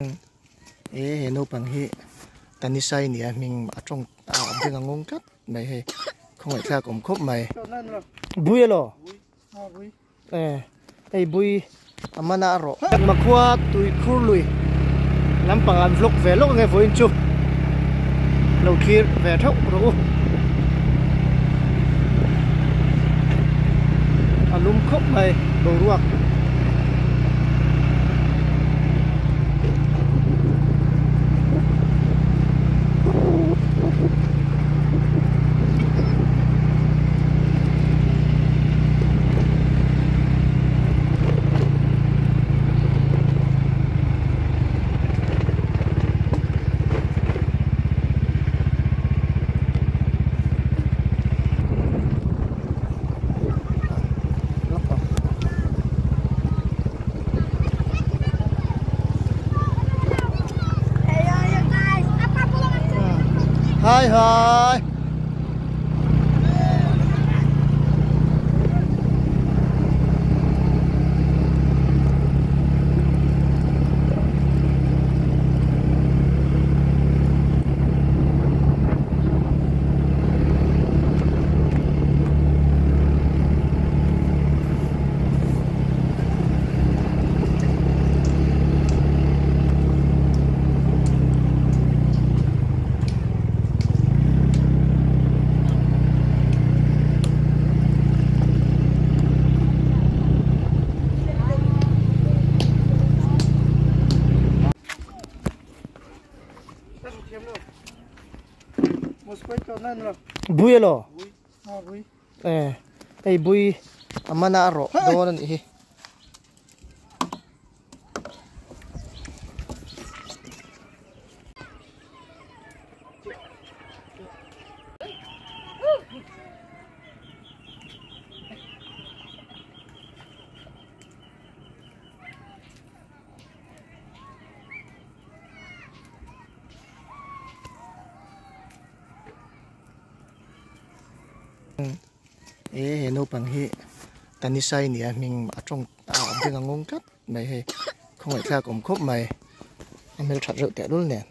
E he naupang hi Tanisai nia hming a tawng a beng a ngawng tlat mai hei khawngaih thlak awm khawp mai bui elaw e hei bui a mana a rawh makhua tui khur lui lampang an vlog ve lawk ange vawiin chu lo thlir ve theuh rawh u a lum khawp mai boruak. Hi hi. Bui elaw? E hei bui a mana a rawh dawn a nih hi. E he naupang hi Tanisai nia hming a tawng a beng a ngawng tlat mai hei khawngaih thlak awm khawp mai a hmelthat reuh tehlul nen.